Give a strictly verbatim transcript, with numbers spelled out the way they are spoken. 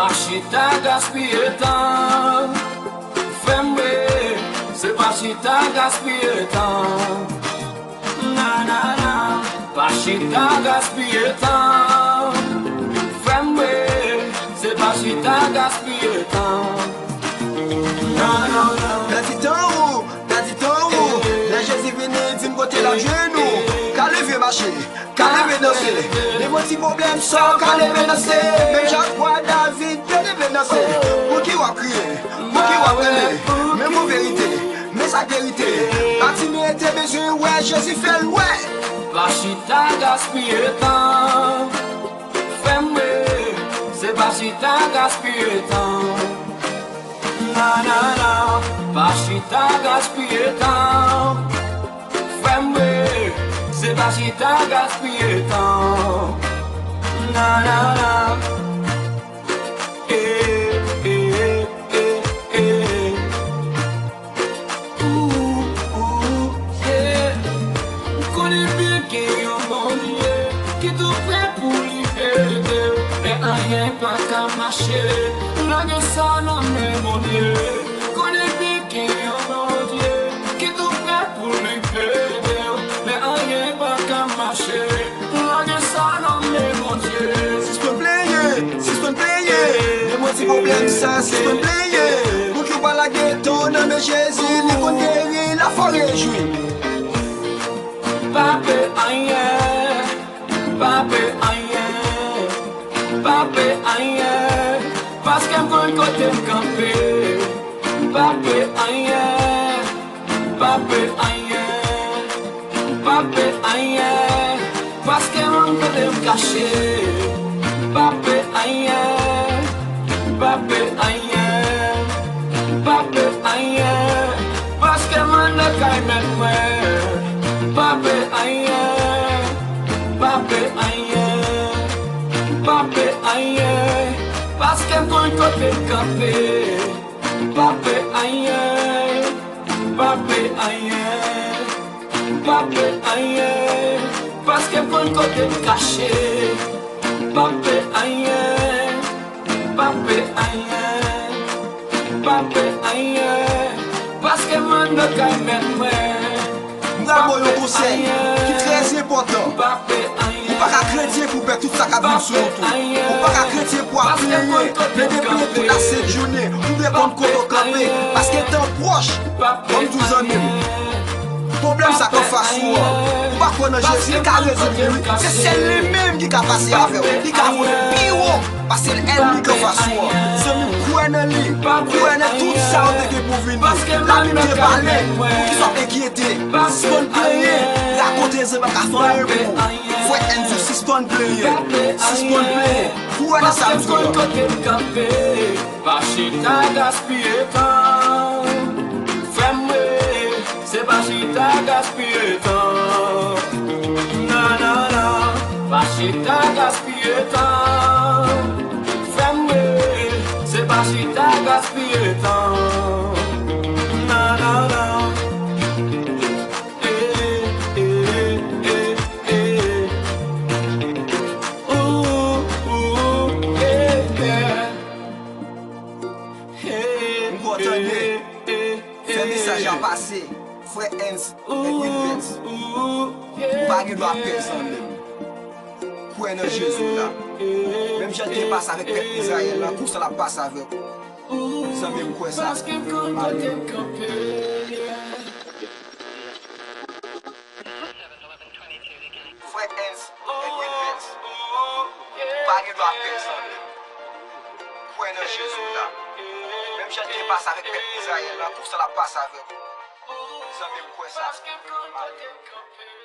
Pa chita gaspiye tan. Frè m, se pa chita gaspiye tan. Nanana, pa chita gaspiye tan. Frè m, se pa chita gaspiye tan. Nanana. Pèdi tan ou, pèdi tan ou. Lè Jezi vini, di m kote l ap jwenn ou. Ka leve mache. Ka leve danse. Nenpòt ti pwoblèm sa w ka leve danse. Menm jan w kwè David te leve danse. Pou ki w ap kriye? Pou ki w ap rele? Men bon verite. Men sa k verite. Batime te bezwen wè Jezi fè l wè. Pa chita gaspiye tan. Frè m, se pa chita gaspiye tan. Nanana, pa chita gaspiye tan. Frè m, se pa chita gaspiye tan. Nanana. Eh, eh, eh, eh. Ooh, ooh, yeah. M konnen byen gen yon Bondye ki tou prè pou li ede w lè anyen pa ka mache. Lage sa nan men Bondye. M konnen byen gen yon Bondye ki tou prè pou li ede w lè anyen pa ka mache. Lage sa nan men Bondye. Sispann plenyen, sispann plenyen. Nenpòt ti pwoblèm sa, sispann plenyen. Pou ki w pa lage tan w nan men Jezi, li konn geri, la fò rejwi. Pa pè anyen, pa pè anyen, pa pè anyen, paske m konn kote m kanpe. Pa pè anyen, pa pè anyen, pa pè anyen, paske m kote m kache. Pa pè anyen, pa pè anyen, pa pè anyen, paske m anndan kay mèt mwen. Pa pè anyen, pa pè anyen, pa pè anyen, paske m konn kote m kanpe. Pa pè anyen, pa pè anyen, pa pè anyen, paske m konn kote m kache. Pa pè anyen, pa pè anyen, pa pè anyen, paske m anndan kay mèt mwen. M pral ba w yon konsèy ki trè enpòtan. Ou pa ka kretyen pou w pè tout sa k ap vin sou wout ou. Ou pa ka kretyen pou w ap plenyen, plede plenyen tout la sent jounen, ou depann kote w kanpe, paske tan pwòch. Ban m di w zanmi m, pwoblèm sa k anfas ou an, ou pa kwè nan Jezi, li ka rezoud li wi. Se sèl li menm ki ka pase avè w. Li ka voye pi wo pase ènmi k anfas ou an. Zanmi m, kwè nan li, kwè nan tout sa w te gen pou vini. Lavi m te pale, poukisa w enkyete? Sispann plenyen, rakonte zanmi pa ka fè anyen pou ou. Frè Enzo, sispann plenyen, sispann plenyen. Kwè nan sa m di w lan. Pa chita gaspiye tan. Frè m, se pa chita gaspiye tan. Nanana, pa chita gaspiye tan. Frè m, se pa chita gaspiye tan. Nanana. Eh, eh, eh, eh. Ooh, ooh, yeah, yeah. M kontan de fè mesaj la pase. Frè Enzo, Edwin Pence, ou pa gen dwa pè zanmi m. Kwè nan Jezi w la. Menm jan l te pase avèk pèp Izrayèl la, konsa l ap pase avèk ou. Zanmi m, kwè sa. Amen. Frè Enzo, Edwin Pence, ou pa gen dwa pè zanmi m. Kwè nan Jezi w la. Menm jan l te pase avèk pèp Izrayèl la, konsa l ap pase avèk ou. Zanmi m, kwè sa. Amen.